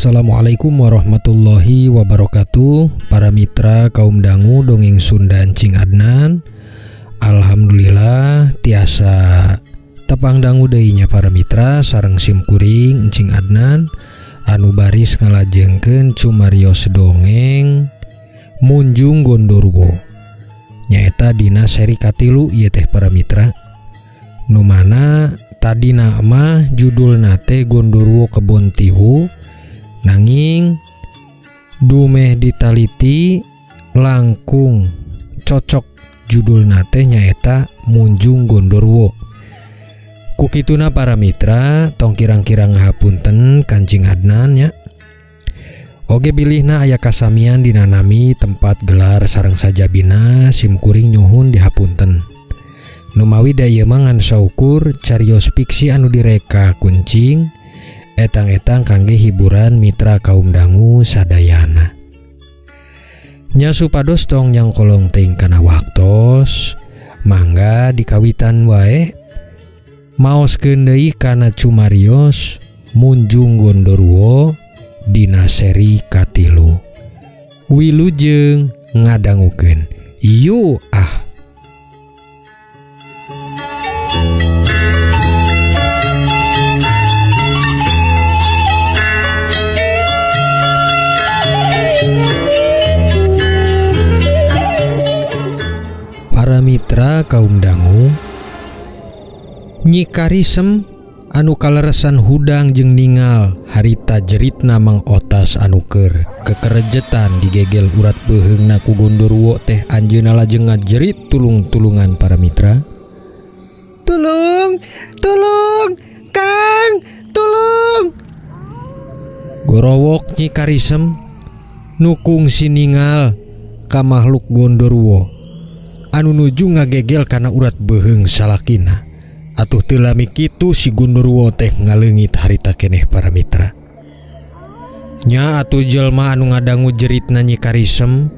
Assalamualaikum warahmatullahi wabarakatuh. Para mitra kaum dangu dongeng Sunda Cing Adnan. Alhamdulillah tiasa tepang dangu deui nya para mitra sareng simkuring Encing Adnan anu baris ngalajengkeun cumarios dongeng Munjung Gondoruwo. Nyaeta dina seri katilu ieu teh para mitra. Nu mana tadina mah judulna teh Gondoruwo Kebon Tiwu. Nanging dumeh ditaliti langkung cocok judulna teh nyaeta Munjung Gondoruwo. Ku kituna para mitra tong kirang-kirang ngahapunten Kancing Adnan nya. Oge bilihna aya kasamian dina nami tempat gelar sareng sajabina simkuring nyuhun dihapunten. Numawi da ieu mah ngan saukur carios fiksi anu direka kuncing etang-etang kangge hiburan mitra kaum dangu sadayana. Nya supados tong nyangkolong teuing kana waktos, mangga dikawitan wae maoskeun deui kana cumarios Munjung Gondoruwo dina seri katilu. Wilujeng ngadangukeun. Yu ah. Para mitra kaum dangu, Nyi Karisem anu kaleresan hudang jeung ningal harita jeritna Mang Otas anu keur kekerejetan digegel urat beuheungna ku Gondoruwo teh anjeunna lajeng ngajerit tulung-tulungan para mitra. Tulung, tulung, Kang, tulung. Gorowok Nyi Karisem nu kungsi ningal ka makhluk Gondoruwo anu nuju ngagegel kana urat beuheung salakina. Atuh teu lami kitu si Gondoruwo teh ngaleungit harita keneh para mitra. Nya atuh jelma anu ngadangu jeritna Nyi Karisem,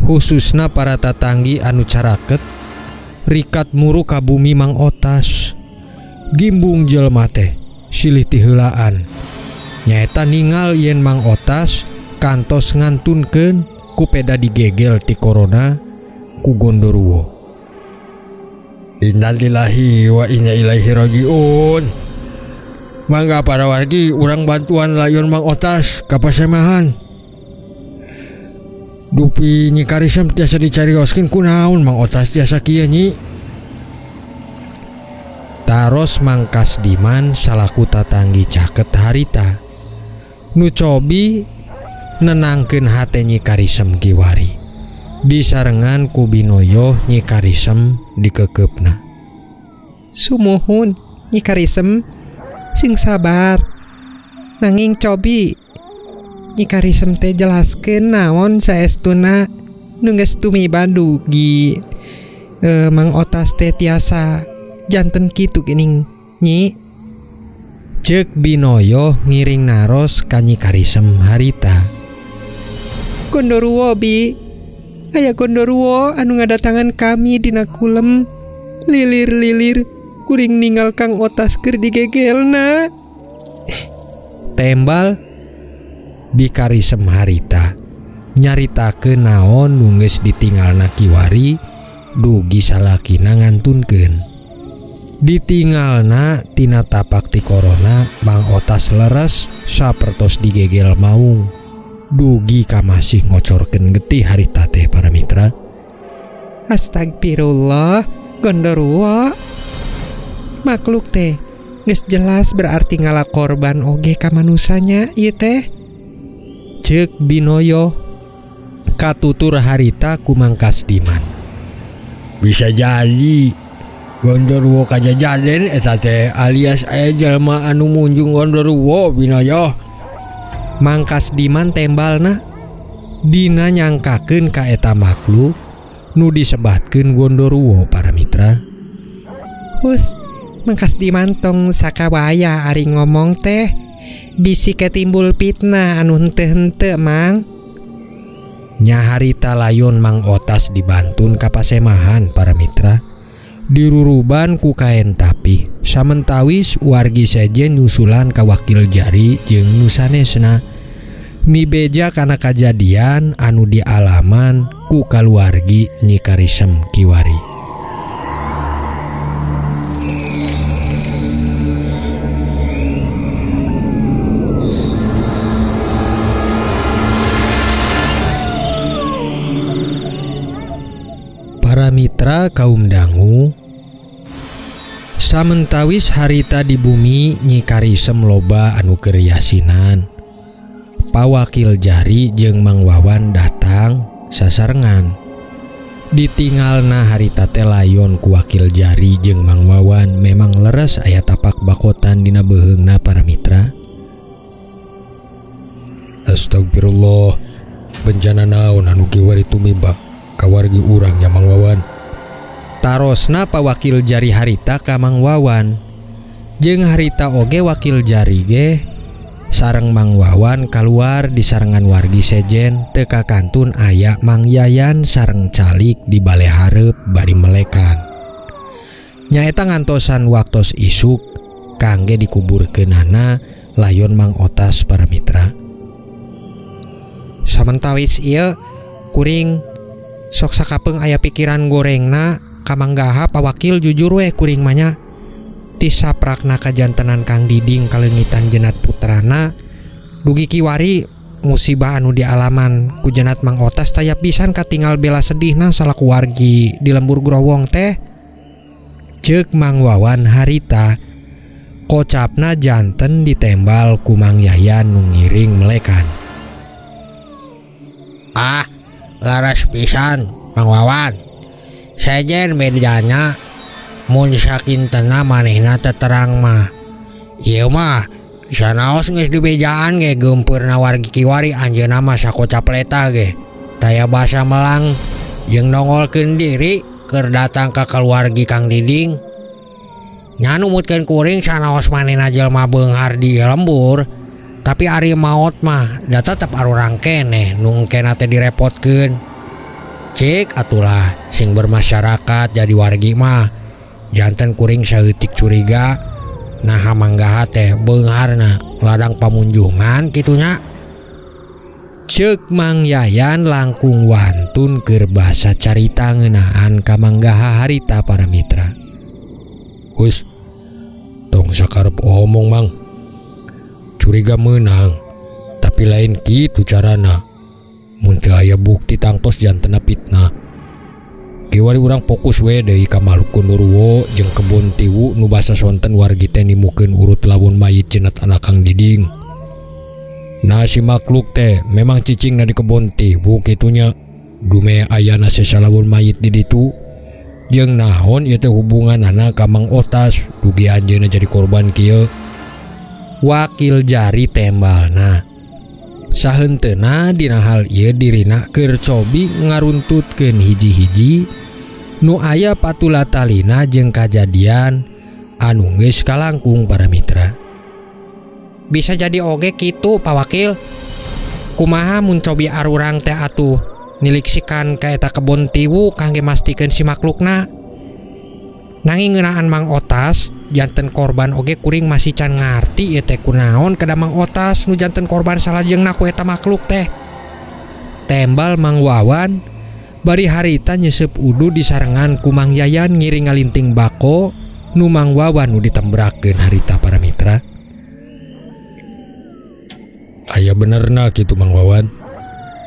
khususna para tatanggi anu caraket, rikat muru ka bumi Mang Otas. Gimbung jelma teh silih tiheulaan. Nyaeta ningal yen Mang Otas kantos ngantunkeun ku peda digegel ti korona ku Gondoruwo. Innalillahi wa inna ilaihi rajiun. Mangga para wargi urang bantuan layon Mang Otas ka pasemahan. Dupi Nyi Karisem tiasa dicarioskeun kunaon Mang Otas tiasa kieu nyi. Taros Mang Kasdiman salaku tatanggi caket harita. Nu cobi nenangkeun hate Nyi Karisem kiwari. Disarengan ku Binoyo Nyi Karisem dikekeupna. Sumuhun Nyi Karisem sing sabar. Nanging cobi Nyi Karisem teh jelaskeun naon saestuna nu geus tumiba dugi. Mang Otas teh tiasa janten kitu geuning Nyi. Ceuk Binoyo ngiring naros ka Nyi Karisem harita. Gondoruwo bi. Aya Gondoruwo anu ngadatangan kami dina kulem. Lilir-lilir kuring ningal Kang Otas keur digegelna. Tembal Bi Karisem harita nyaritakeun naon nu geus ditinggalna kiwari dugi salakina ngantunkeun. Ditinggalna tina tapak ti korona Mang Otas leres sapertos digegel maung. Dugi ka masih ngocorkeun getih harita teh para mitra. Astagfirullah, Gondoruwo. Makhluk teh geus jelas berarti ngala korban oge ka manusanya ieu teh. Ceuk Binoyo katutur harita ku Mang Kasdiman. Bisa jadi Gondoruwo kajajaden eta teh alias aya jelema anu munjung Gondoruwo Binoyo. Mang Kasdiman tembalna dina nyangkakeun ka eta makhluk nu disebatkeun Gondoruwo para mitra. Hus, Mang Kasdiman tong sakawaya ari ngomong teh bisi ketimbul fitnah anu henteu-henteu Mang. Nya harita layon Mang Otas dibantun ka pasemahan para mitra. Diruruban ku kaen tapi samentawis wargi sejen nyusulan ka wakil jari jeung nu sanesna. Mibeja kana kajadian anu dialaman ku kaluargi Nyi Karisem kiwari. Para mitra kaum dangu, samentawis harita di bumi Nyi Karisem loba anu keur yasinan. Pawakil jari jeung Mang Wawan datang sasarengan. Ditinggalna harita teh layon ku wakil jari jeung Mang Wawan memang leres aya tapak bakotan dina beuheungna para mitra. Astagfirullah, bencana naon anu kiwari tumiba kawargi urang nya Mang Wawan. Tarosna pawakil jari harita ka Mang Wawan. Jeung harita oge wakil jari ge sareng Mang Wawan kaluar di sarengan wargi sejen teu kakantun aya Mang Yayan sareng calik di bale hareup bari melekan. Nyaeta ngantosan waktos isuk kangge dikuburkeunana layon Mang Otas para mitra. Samentawis ieu kuring sok sakapeung aya pikiran gorengna ka Manggaha pawakil jujur weh kuring mah nya. Ti saprakna kajantenan Kang Diding kaleungitan jenat putrana dugi kiwari musibah anu dialaman ku jenat Mang Otas taya pisan katingal bela sedihna salaku wargi di lembur Growong teh. Ceuk Mang Wawan harita kocapna janten ditembal ku Mang Yayan nu ngiring melekan. Ah, laras pisan Mang Wawan. Sejen bedanya mun sakintena manehna teu terang mah. Ieu mah sanaos geus dibejaan ge geumpeurna wargi kiwari anjeunna mah sakocapleta ge. Taya basa melang jeung nongolkeun diri keur datang ka kaluargi Kang Diding. Nya numutkeun kuring sanaos manehna jelema beunghar di lembur, tapi ari maot mah da tetep arurang keneh nu engkena teh direpotkeun. Cik atulah sing bermasyarakat jadi wargi mah. Janten kuring saeutik curiga naha Manggaha teh beungharna ladang pamunjungan kitunya. Ceuk Mang Yayan langkung wantun keur basa carita ngeunaan ka Manggaha harita para mitra. Wis tong sakarep omong Mang. Curiga meunang tapi lain kitu carana. Mun teu aya bukti tangtos jantena fitnah. Kiwari urang fokus we deui ka makhluk gondoruo jeung kebon tiwu nu basa sonten wargi teh nimukeun urut lawon mayit jenat anak Kang Diding. Nah si makhluk teh memang cicingna di kebon tiwu kitunya. Dume ayana sesa lawon mayit di ditu. Jeung naon ieu teh hubunganana ka Mang Otas dugi anjeunna jadi korban kieu. Wakil jari tembalna. Sahenteuna dina hal ieu dirina keur cobi ngaruntutkeun hiji-hiji nu aya patulatalina jeung kajadian anu geus kalangkung para mitra. Bisa jadi oge kitu Pak Wakil. Kumaha mun cobi arurang teh atuh niliksikan ka eta kebon tiwu kangge mastikeun si maklukna. Nanging ngeunaan Mang Otas janten korban oge kuring masih can ngarti ieu teh kunaon kada Mang Otas nu janten korban salajengna ku eta makhluk teh. Tembal Mang Wawan bari harita nyesep udu disarengan ku Mang Yayan ngiring ngalinting bako nu Mang Wawan nu ditembrakeun harita para mitra. Aya benerna kitu Mang Wawan.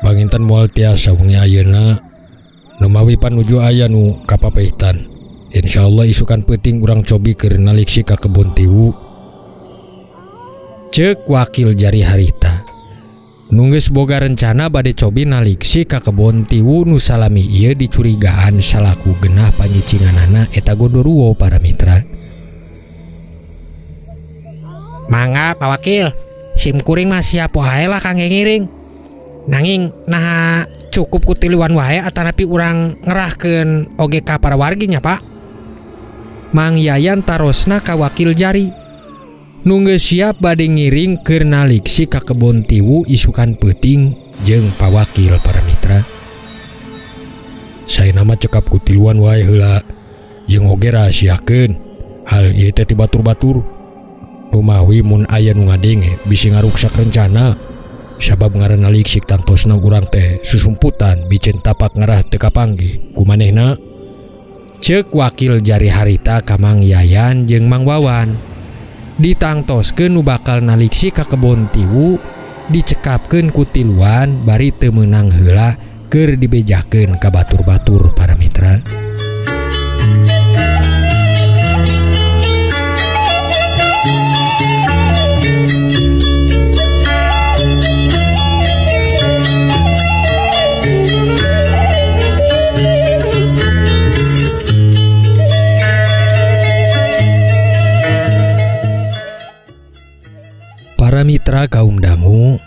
Panginten moal tiasa wengi ayeuna numawi panuju aya nu kapapahitan. Insyaallah isukan peuting urang cobi keur naliksi ka kebon tiwu. Ceuk wakil jari harita. Nu geus boga rencana bade cobi naliksi ka kebon tiwu nu salami ieu dicurigaan salaku genah panyicinganana eta gondoruo para mitra. Mangga Pak Wakil, sim kuring mah siap wae lah kangge ngiring. Nanging naha cukup ku tiluan wae atanapi urang ngerahkeun oge ka para wargi nya Pak. Mang Yayan tarosna ka wakil jari. Nu geus siap bade ngiring keur naliksi ka kebon tiwu isukan peuting jeung pawakil para mitra. Saena mah cekap ku tiluan wae heula jeung oge rahasiakeun hal ieu teh ti batur-batur. Rumawi mun aya nu ngadenge bisi ngaruksak rencana. Sabab ngaranna liksik tangtosna urang teh susumputan bicen tapak ngarah teu kapanggih ku manehna. Ceuk wakil jari harita ka Mang Yayan jeung Mang Wawan. Ditangtoskeun nu bakal naliksi ka kebon tiwu dicekapkeun ku tiluan bari teu meunang heula keur dibejakeun ka batur-batur para mitra. Para mitra kaum dangu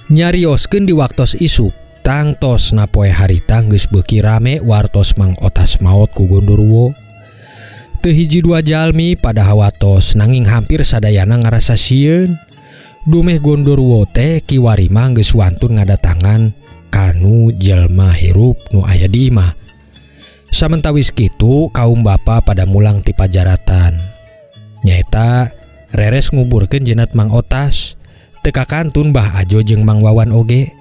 nyarioskeun di waktos isuk tangtos na poe harita geus beuki rame wartos Mang Otas maot ku gondoruwo. Teu hiji dua jalmi pada hawatos nanging hampir sadayana ngarasa sieun. Dumeh gondoruwo teh kiwari mah geus wantun ngadatangan kanu jelma hirup nu aya di imah. Samentawis kitu kaum bapa pada mulang ti pajaratan. Nyaeta reres nguburkeun jenat Mang Otas. Teu kakantun Bah Ajo jeung Mang Wawan oge.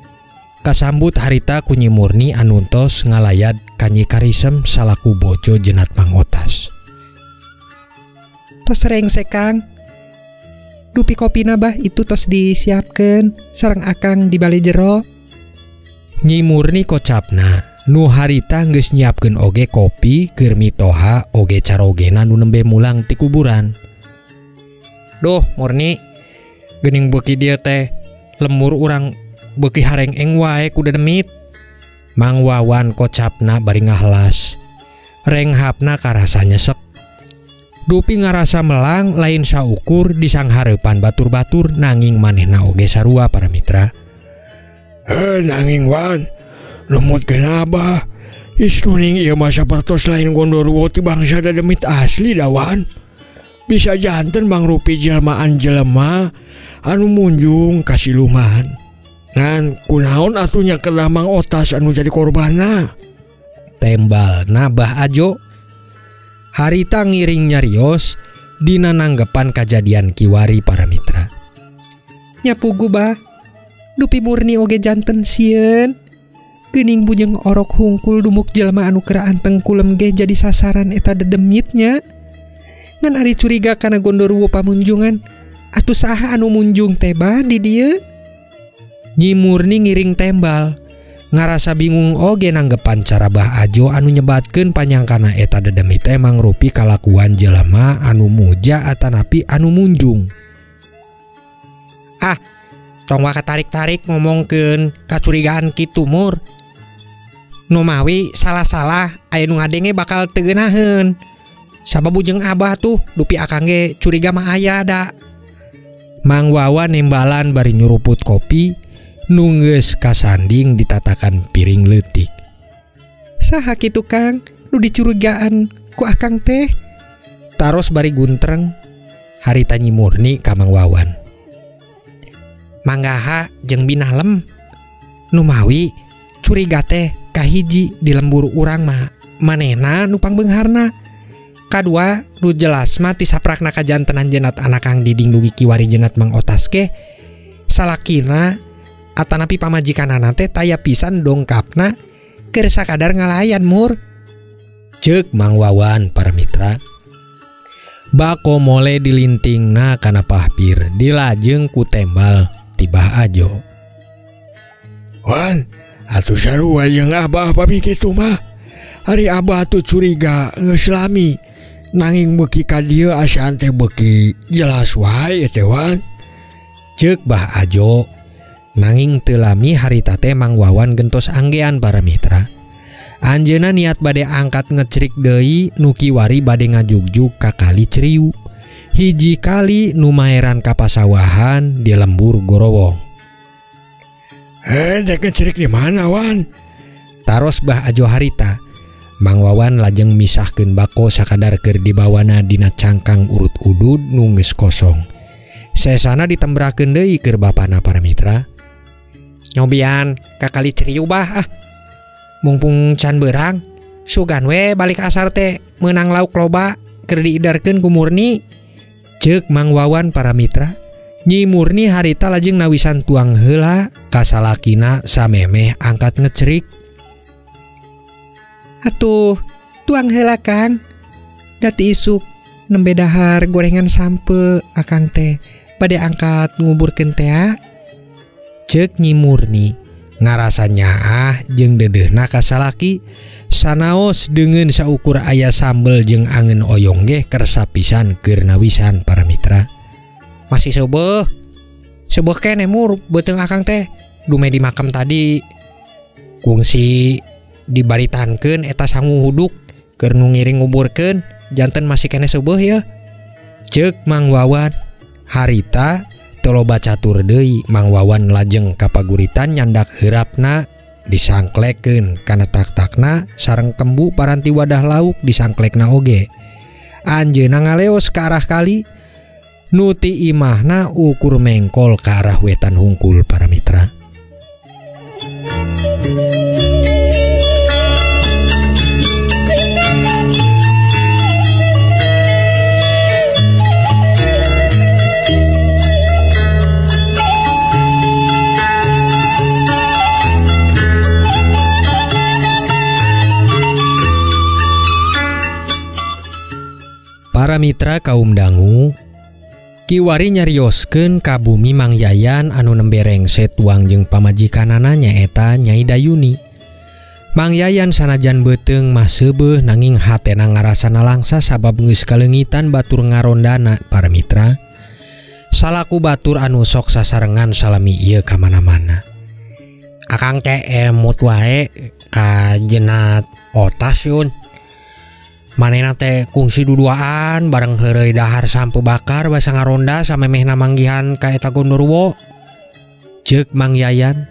Kasambut harita ku Nyi Murni anu tos ngalayad ka Nyi Karisem salaku bojo jenat Mang Otas. Tos rengse Kang. Dupi kopina bah itu tos disiapkeun sareng akang di bale jero. Nyi Murni kocapna nu harita geus nyiapkeun oge kopi keur mitoha oge carogena nu nembe mulang ti kuburan. Duh Murni, geuning beuki dieu teh lemur urang beuki hareng eng wae ku dedemit. Mang Wawan kocapna bari ngahlas. Renghapna karasa nyesek. Dupi ngarasa melang lain saukur disanghareupan batur-batur nanging manehna oge sarua para mitra. Nanging Wan, lumutkeun abah. Istuning ieu mah sapertos lain gondoruwo ti bangsa dedemit asli da Wan. Bisa janten mangrupi jelmaan jelema anu munjung ka siluman. Ngan kunaon atuh nya kedah Mang Otas anu jadi korbanna. Tembal Bah Ajo. Harita ngiring nyarios dina nanggepan kajadian kiwari para mitra. Nya pugu bah, dupi Murni oge janten sieun. Geuning bujeng orok hungkul dumuk jelema anu keur anteng kulem ge jadi sasaran eta dedemitnya. Ngan ari curiga kana gondoruwo pamunjungan atuh saha anu munjung teh bah di dieu. Nyi Murni ngiring tembal ngarasa bingung oge nanggepan cara Bah Ajo anu nyebatkeun panyangkana eta dedemit teh mangrupi kalakuan jelema anu muja atanapi anu munjung. Ah, tong waka tarik-tarik ngomongkeun kacurigaan kitu Mur. Nu mawi salah-salah aya nu ngadenge bakal teu geunaheun. Sabab jeung abah tuh dupi akang ge curiga mah aya da. Mang Wawan nembalan bari nyuruput kopi nu geus kasanding ditatakan piring leutik. Saha kitu Kang nu dicurigaan ku akang teh? Taros bari guntreng harita Nyi Murni ka Mang Wawan. Manggaha jeung binalem. Nu mawi curiga teh kahiji di lembur urang mah manehna nu pangbeungharna. Kadua nu jelas mah ti saprakna kajantenan jenat anak Kang Diding dugi kiwari jenat Mang Otas ge salakina atanapi pamajikanana teh taya pisan dongkapna keur sakadar ngalayan Mur. Ceuk Mang Wawan para mitra. Bako mole dilintingna kana pahpir dilajeng ku tembal ti Bah Ajo. Wan, atuh sarua jeung abah pami kitu mah. Ari abah tuh curiga geus lami. Nanging beuki ka dieu asaan teh beuki jelas wae teh Wan. Ceuk Bah Ajo. Nanging teu lami harita teh Mang Wawan gentos anggean para mitra. Anjeunna niat bade angkat ngecerik deui nu kiwari bade ngajugjug ka kali Ceriu. Hiji kali nu maeran ka pasawahan di lembur Gorowong. Dek ngecerik di mana Wan? Taros Bah Ajo harita. Mang Wawan lajeng misahkeun bako sakadar keur dibawana dina cangkang urut udud nu geus kosong. Sesana ditembrakeun deui keur bapana para mitra. Nyobian ka kali Ceriu bah ah. Mumpung can beurang, sugan we balik asar teh meunang lauk loba keur diidarkeun ku Murni. Ceuk Mang Wawan para mitra. Nyi Murni harita lajeng nawisan tuang heula kasalakina samemeh angkat ngecerik. Atuh tuang heula Kang. Dati isuk nembe dahar gorengan sampe akang teh bade angkat nguburkeun tea. Ceuk Nyi Murni ngarasa nyaah jeung deudeuhna ka salaki sanaos deungeun saukur aya sambel jeung angeun oyong ge kersa pisan keur nawisan para mitra. Masih seubeuh. Seubeuh keneh mur beuteung akang teh dume di makam tadi kungsi dibaritankeun eta sangu huduk keur nu ngiring nguburkeun janten masih keneh seubeuh ya. Ceuk Mang Wawan harita teu loba catur deui. Mang Wawan lajeng kapaguritan nyandak heurapna disangklekeun kana tak-takna sareng kembu paranti wadah lauk disangklekna oge. Anjeunna ngaleos ka arah kali nuti imahna ukur mengkol ka arah wetan hungkul para mitra. Para mitra kaum dangu kiwari nyarioskeun ka bumi Mang Yayan anu nembe rengse tuang jeung pamajikanana nyaeta Nyai Dayuni. Mang Yayan sanajan beuteung mah seubeuh nanging hatena ngarasa nalangsa sabab geus kaleungitan batur ngarondana para mitra. Salaku batur anu sok sasarengan salami ieu ka mana-mana. Akang teh emut wae ka jenat otas yun. Manehna teh kungsi duduaan bareng heureuy dahar sampe bakar basa ngaronda samemehna manggihan ka eta gondorwo. Ceuk Mang Yayan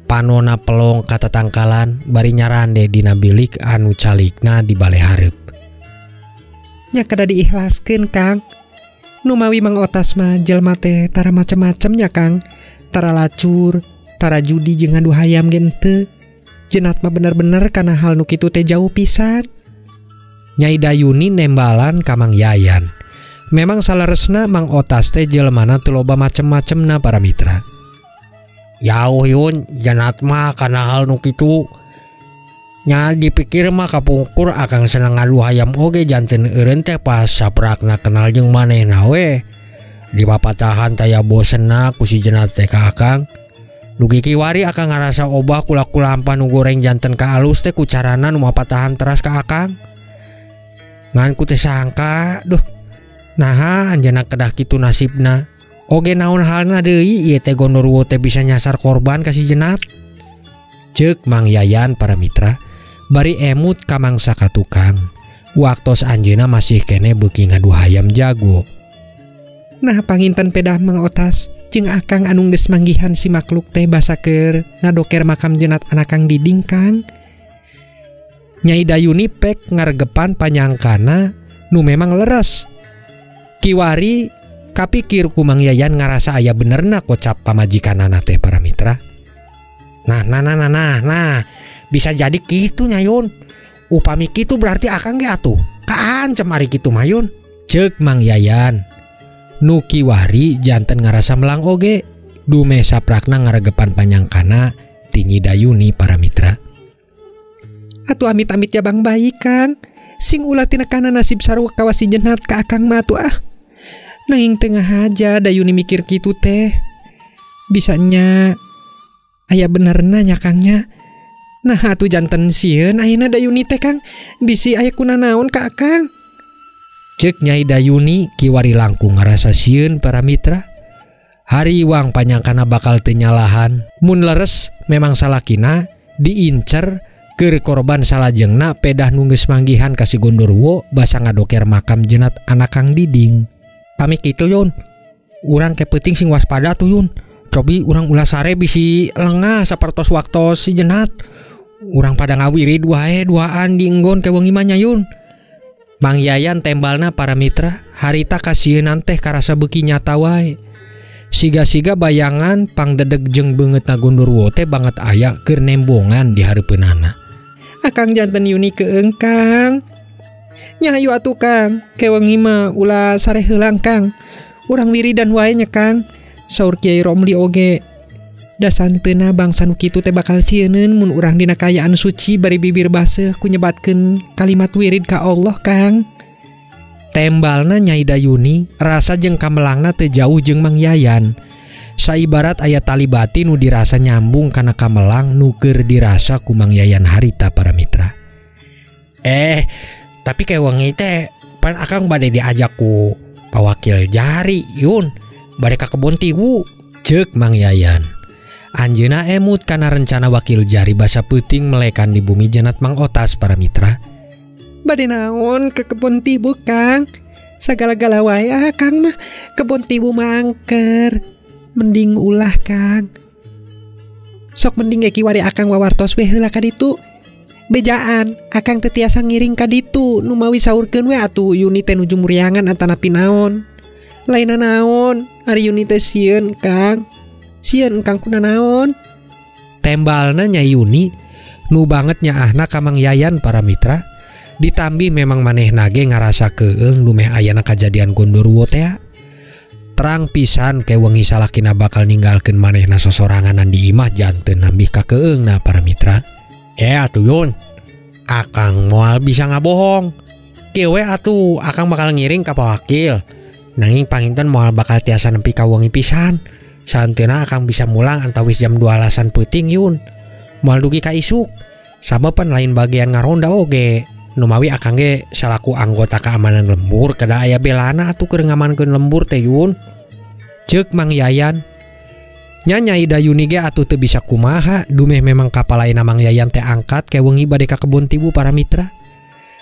panona pelong ka tatangkalan bari nyarande dina bilik anu calikna di bale hareup. Nya kada diikhlaskeun Kang. Numawi Mang Otas mah jelema teh tara macem-macem nya Kang. Tara lacur, tara judi jeung ngadu hayam ge henteu. Jenat mah bener-bener kana hal nu kitu teh jauh pisan. Nyai Dayuni nembalan ka Mang Yayan. Memang saleresna Mang Otas teh jelemana teu loba macem-macemna para mitra. Jauh yun jenat mah kana hal nu kitu. Nya dipikir mah kapungkur akang seneng ngadu hayam oge janten eureun teh pas saprakna kenal jeung manehna we. Dipapatahan taya bosenna ku si jenat teh ka akang. Dugi kiwari akang ngarasa obah kula-kulampan nu goreng janten ka alus teh ku carana nu mapatahan teras ka akang. Ngan ku teh sangka, duh, naha anjeunna kedah kitu nasibna. Oge naon halna deui ieu teh gondorwo teh bisa nyasar korban ka si jenat. Ceuk Mang Yayan para mitra bari emut ka mangsa ka tukang. Waktos anjeunna masih kene beuki ngadu hayam jago. Nah panginten pedah Mang Otas jeung akang anu geus manggihan si makhluk teh basa keur ngadoker makam jenat anak Kang Diding Kang. Nyai Dayuni pek ngaregepan panyangkana nu memang leres. Kiwari kapikir ku Mang Yayan ngarasa aya benerna kocap pamajikanana teh para mitra. Nah nah nah nah nah, nah. Bisa jadi kitu Nyayun. Upami kitu berarti akang ge atuh kaancem ari kitu mayun. Ceuk Mang Yayan. Nu kiwari janten ngarasa melang oge dume saprakna ngaregepan panyangkana ti Nyi Dayuni para mitra. Atuh amit-amit jabang bayi Kang. Sing ulah tinekana nasib sarua kawasi jenat ka akang mah atuh ah. Nanging tengah aja Dayuni mikir kitu teh. Bisanya aya benerna nya Kangnya. Nah atuh janten sieun ayeuna Dayuni teh Kang. Bisi aya kunanaon ka akang. Ceuk Nyai Dayuni kiwari langkung ngarasa sieun para mitra. Hariwang panyangkana bakal teu nyalahan. Mun leres memang salakina diincer keur korban salajengna pedah nu geus manggihan ka si gondorwo basa ngadoker makam jenat anak Kang Diding. Pamit kitu Yun. Urang ke peuting sing waspada tuh Yun. Cobi urang ulah sare bisi lengah sapertos waktos si jenat. Urang pada ngawirid wae duaan di enggon ke wengi mah nya Yun. Mang Yayan tembalna para mitra harita kasieunan teh karasa beuki nyata wae. Siga-siga bayangan pangdedeg jeung beungeutna gondorwo teh banget aya keur nembongan di hareupeunana. Akang janten Yuni keung Kang. Nya hayu atuh Kang, ke wengi mah ulah sare heulang Kang. Urang wiridan wae nya Kang. Saur Kiai Romli oge dasanteuna bangsa nu kitu teh bakal sieuneun mun urang dina kaayaan suci bari bibir baseuh ku nyebatkeun kalimat wirid ka Allah Kang. Tembalna Nyai Dayuni rasa jeung kamelangna teu jauh jeung Mang Yayan. Saibarat aya tali batin nu dirasa nyambung kana kamelang nu keur dirasa ku Mang Yayan harita para mitra. Tapi ke wengi teh pan akang bade diajak ku pawakil jari Yun bade ka kebon tiwu ceuk Mang Yayan. Anjeunna emut kana rencana wakil jari basa peuting melekan di bumi jenat Mang Otas para mitra. Bade naon ke kebon tibu Kang? Sagala-gala wae ah Kang mah kebon tibu mangker. Mending ulah Kang. Sok mending ge kiwari akang wawartos we heula ka ditu. Bejaan akang teu tiasa ngiring ka ditu numawi saurkeun we atuh Yuni teh nuju muriangan atanapi naon. Lainna naon ari Yuni teh sieun Kang. Sieun Kang kuna naon. Tembalna Nyai Yuni nu banget nyaahna ka Mang Yayan para mitra. Ditambih memang manehna ge ngarasa keung lumeh ayana kajadian gondorwo teh. Terang pisan ke wengi salakina bakal ninggalkeun manehna sosoranganan di imah janten nambih kakeungna para mitra. Atuh Yun, akang moal bisa ngabohong. Kieu we atuh akang bakal ngiring ka pawakil. Nanging panginten moal bakal tiasa nempi ka wengi pisan. Saanteuna akang bisa mulang antawis jam 12-an peuting Yun. Moal dugi ka isuk. Sabab pan lain bagian ngaronda oge. Numawi akang ge salaku anggota keamanan lembur kada aya belana atuh keur ngamankeun lembur teh Yun. Ceuk Mang Yayan. Nya Nyai Dayuni ge atuh teu bisa kumaha dumeh memang kapalaina Mang Yayan teh angkat ke wengi bade ka kebon tibu para mitra.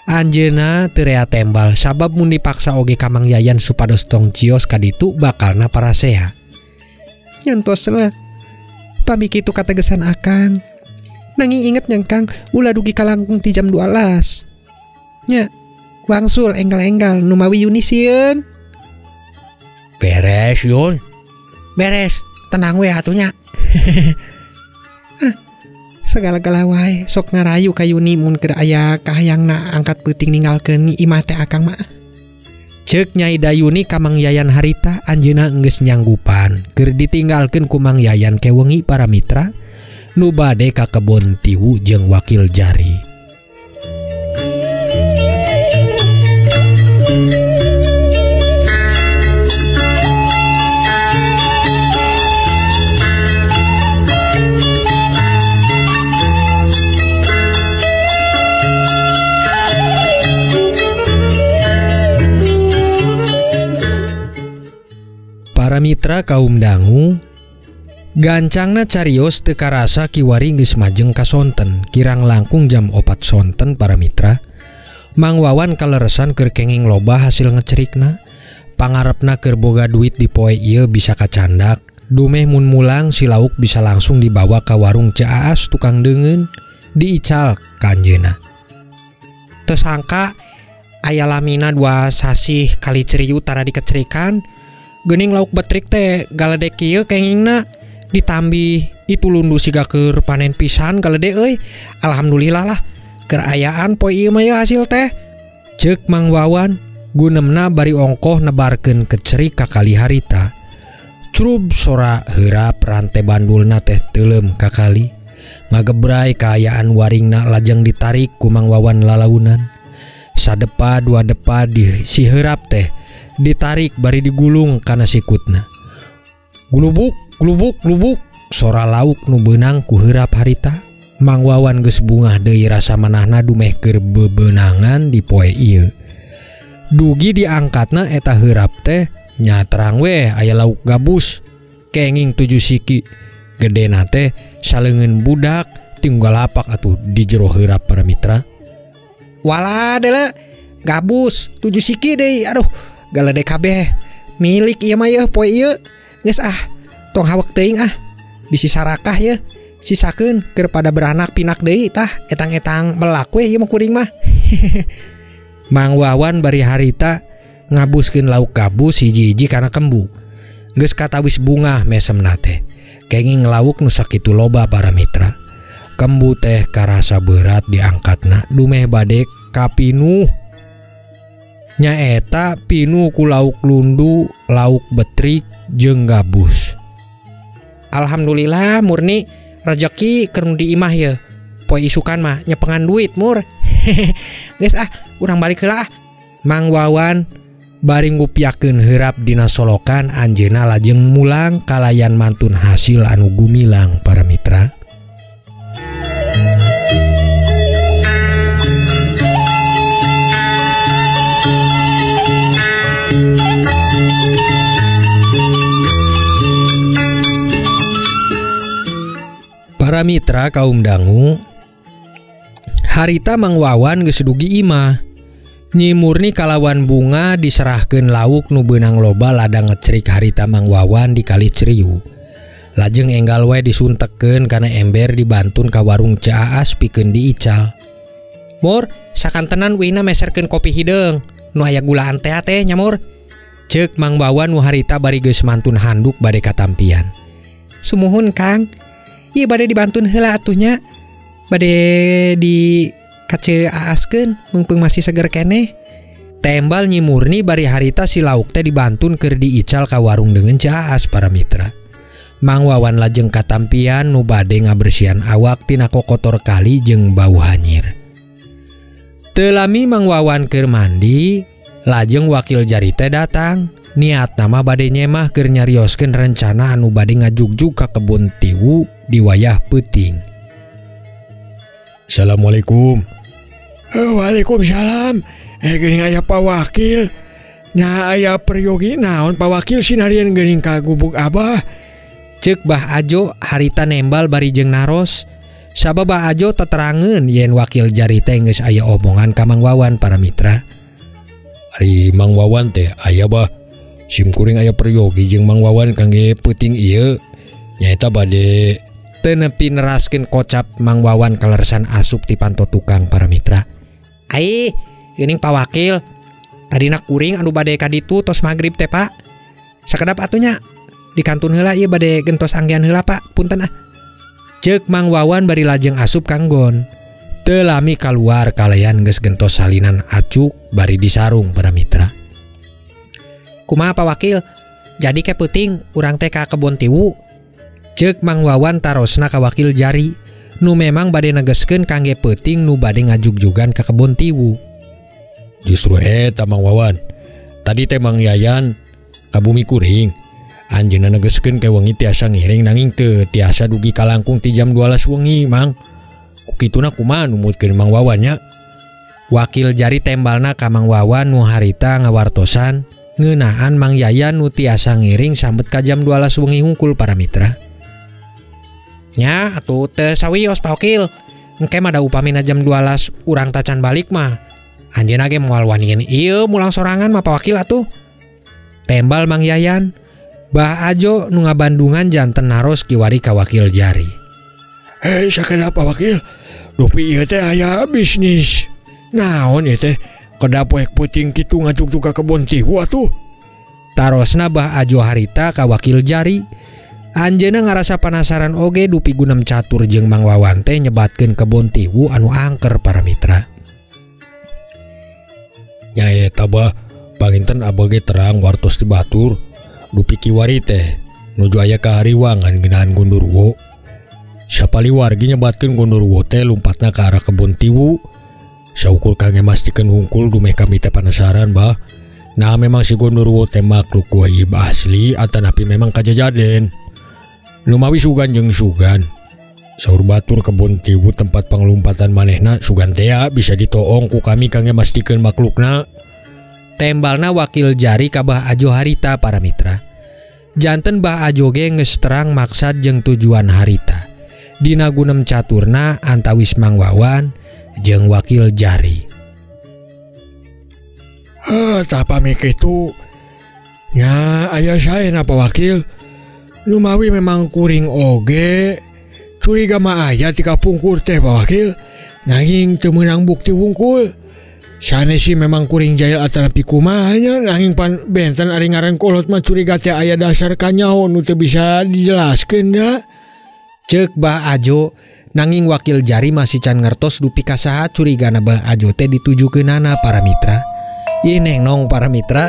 Anjeunna teu rea tembal sabab mun dipaksa oge ka Mang Yayan supados tong cios ka ditu bakalna parasea. Nyantos lah pami kitu kategesan akang. Nanging inget nyang Kang ulah dugi kalangkung ti jam 12. Nya wangsul enggal-enggal numawi Yuni sieun. Beres Yun. Beres, tenang we atunya. Segala-gala wae sok ngarayu ka Yuni mun keur aya kahayangna angkat peuting ninggalkeun imah teh akang mah. Ceuk Nyai Dayuni ka Mang Yayan harita anjeunna geus nyanggupan keur ditinggalkeun ku Mang Yayan ke wengi para mitra nu bade ka kebon tiwu jeung wakil jari. Para mitra kaum dangu gancangna carios teu karasa kiwari geus majeng ka sonten kirang langkung jam 4 sonten para mitra. Mang Wawan kaleresan keur kenging loba hasil ngecerikna. Pangarepna keur boga duit di poe ieu bisa kacandak. Dumeh mun mulang si lauk bisa langsung dibawa ka warung Caas tukang deungeun diical ka anjeunna. Teu sangka aya lamina 2 sasih kali ceriu tara dikecerikan. Geuning lauk betrik teh galedek kieu kengingna ditambih itu lundu siga keur panen pisan galede euy. Alhamdulillah lah keur ayaan poe ieu mah hasil teh. Ceuk Mang Wawan gunemna bari ongkoh nebarkeun kecerik ka kali harita. Crub sora heurap rante bandulna teh teuleum ka kali. Ngagebray kaayaan waringna lajeng ditarik ku Mang Wawan lalaunan. Sadepa dua depa di si heurap teh ditarik bari digulung kana sikutna. Glubuk glubuk glubuk sora lauk nu beunang ku heurap harita. Mang Wawan geus bungah deui rasa manahna dumeh keur bebeunangan di poe ieu. Dugi diangkatna eta heurap teh nya terang we aya lauk gabus kenging 7 siki. Gedena teh saleungeun budak tinggal lapak atuh di jero heurap para mitra. Wala deula gabus 7 siki deui aduh galede kabeh milik ieu mah yeuh poe ieu geus ah tong hawek teuing ah bisi sarakah yeuh sisakeun keur pada beranak pinak deui tah etang-etang melak we ieu mah kuring mah. Mang Wawan bari harita ngabuskeun lauk gabus hiji-hiji kana kembu. Geus katawis bungah mesemna teh. Kenging lauk nu sakitu loba para mitra. Kembu teh karasa berat diangkatna dumeh bade kapinuh. Nyaeta pinuh ku lauk lundu, lauk betrik jeung gabus. Alhamdulillah murni rejeki keur di imah ye. Poe isukan mah nyepengan duit mur. Geus ah, urang balik heula ah. Mang Wawan bari ngupiakeun heurap dina solokan anjeunna lajeng mulang kalayan mantun hasil anu gumilang para mitra. Para mitra kaum dangu, harita Mang Wawan geus dugi imah. Nyi Murni kalawan bunga diserahkeun lauk nu beunang loba ladang ngecerik harita Mang Wawan di kali Ceriu. Lajeng enggal wae disuntekeun kana ember dibantun ka warung Caas pikeun diical. Mur, sakantenan wina meserkeun kopi hideung nu aya gulaan teh teh nya mur. Ceuk Mang Wawan nu harita bari geus mantun handuk bade katampian. Sumuhun Kang. Ieu bade dibantun heula atuh nya. Bade di kace aaskeun meungpeung masih seger keneh. Tembal Nyi Murni bari harita si lauk teh dibantun keur diical ka warung deungeun Caas para mitra. Mang Wawan lajeng katampian nu bade ngabersihan awak tina kokotor kali jeung bau hanyir. Teu lami Mang Wawan keur mandi, lajeng wakil jari teh datang. Niat nama bade nyemah keur nyarioskeun rencana anu bade ngajugjug ka kebun tiwu di wayah peuting. Assalamualaikum. Waalaikumsalam. Geuning aya Pak Wakil. Nah aya peryogi naon Pak Wakil sinarieun geuning ka gubuk abah. Ceuk Bah Ajo harita nembal bari jeung naros. Sabab Bah Ajo teterangeun yen wakil jari teh geus aya omongan ka Mang Wawan para mitra. Ari Mang Wawan teh aya bah. Sim kuring aya peryogi jeung Mang Wawan kangge peuting ieu. Nyaeta bade teu nepi neraskeun kocap Mang Wawan kalersan asup ti panto tukang para mitra. Ai, geuning Pak Wakil. Tadina kuring anu bade ka ditu tos magrib teh Pak. Sakedap atuh nya dikantun heula ieu bade gentos anggean heula Pak, punten ah. Ceuk Mang Wawan bari lajeng asup kanggon. Teu lami kaluar kalayan geus gentos salinan acuk bari disarung para mitra. Kumaha Pak Wakil? Jadi ke peuting urang teh ka kebon tiwu. Ceuk Mang Wawan tarosna ka wakil jari nu memang bade negeskeun kangge peuting nu bade ngajugjugan ka kebon tiwu. Justru eta Mang Wawan. Tadi teh Mang Yayan ka bumi kuring. Anjeunna negeskeun ke wengi tiasa ngiring nanging teu tiasa dugi kalangkung ti jam 12 wengi Mang. Ku kituna kumaha numutkeun Mang Wawan nya? Wakil jari tembalna ka Mang Wawan nu harita ngawartosan ngeunaan Mang Yayan nu tiasa ngiring sambet ka jam 12 wengi hungkul para mitra. Nya atuh teu sawios Pak Wakil. Engke mah da upamina jam 12 urang tacan balik mah. Anjeunna ge moal waniin ieu mulang sorangan mah Pak Wakil atuh. Tembal Mang Yayan. Bah Ajo nu ngabandungan janten naros kiwari ka wakil jari. Hei sakedap Pak Wakil. Dupi ieu teh aya bisnis. Naon ieu teh? Kedap poek peuting kitu ngajugjug ka kebon tiwu atuh. Tarosna Bah Ajo harita ka wakil jari. Anjeunna ngarasa panasaran oge dupi gunem catur jeung Mang Wawan teh nyebatkeun kebon tiwu anu angker para mitra. Nya eta bah, panginten abah ge terang wartos di batur. Dupi kiwari teh nuju aya kahariwangan ngeunaan gondorwo. Sapali wargi nyebatkeun gondorwo teh lumpatna ka arah kebon tiwu. Saukur kangge mastikeun hungkul dumeh kami teh panasaran bah. Nah memang si gondorwo teh makhluk gaib asli atanapi memang kajajaden. Lumawi sugan jeung sugan. Saur batur kebon tiwu tempat panglumpatan manehna sugan tea bisa ditoong ku kami kangge mastikeun maklukna. Tembalna wakil jari ka Bah Ajo harita para mitra. Janten Bah Ajo ge geus terang maksad jeung tujuan harita. Dina gunem caturna antawis Mang Wawan jeung wakil jari. Tah pami kitu. Nya aya saena Pak Wakil. Lumawi memang kuring oge curiga mah aya ti kapungkur teh Pak Wakil. Nanging teu meunang bukti wungkul. Sanes sih memang kuring jahil atanapi kumaha nya nanging pan benten ari ngaran kolot mah curiga teh aya dasar kanyaho nu teu bisa dijelaskeun da. Ceuk Bah Ajo nanging wakil jari masih can ngertos dupi ka saha curigana Bah Ajo teh ditujukeunana para mitra. Ih neng nong para mitra,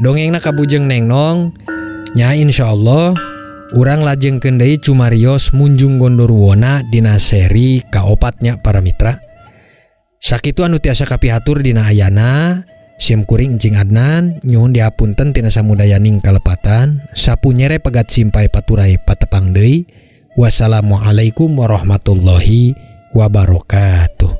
dongengna kabujeng neng nong. Nya insyaallah Urang lajengkeun deui cumarios Munjung Gondoruwona dina seri kaopatnya para mitra. Sakitu anu tiasa kapihatur dina ayana. Sim kuring Encing Adnan nyuhun dihapunten tina samudayaning kalepatan. Sapunyere pegat simpai paturai patepang deui. Wassalamualaikum warahmatullahi wabarakatuh.